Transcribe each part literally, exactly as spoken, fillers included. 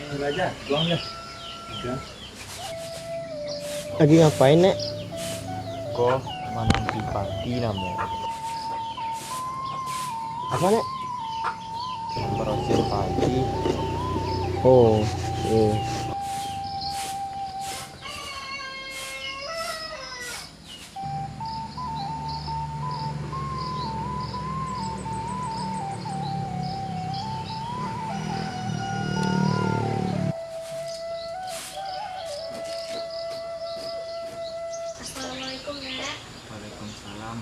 Lah, Jah, buang, Jah. Udah. Lagi ngapain, Nek? Ko manampi padi namo. Apa, Nek? Barasiah padi. Oh, iya. Assalamualaikum, Nek. Waalaikumsalam.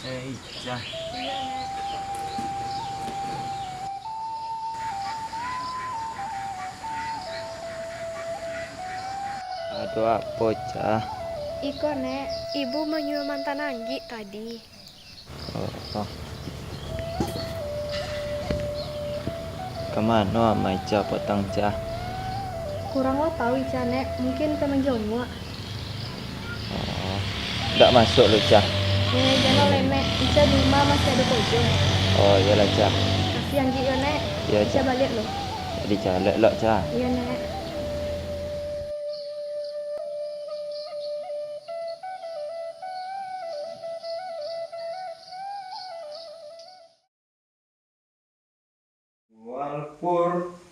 Eh, Ica. Iya, Nek. Ado apo, Ca? Iko, Nek, ibu manyuruah mantan anggik tadi. Oh, oh. Ka mano Ama Ica patang, Ca? Kurang lo tahu Ica, Nek. Mungkin ka manjonguak. Oh, ndak masuak lo, Ca. Eh, jangan lemek. Ica di rumah masih ado karajo. Oh, iyolah, Ca. Makasih anggik yo, Nek. Iyo, Ica Ca. Baliak lo. Jadi, Ca, lek lo, Ca. Iyo, Nek. Wal Furqan.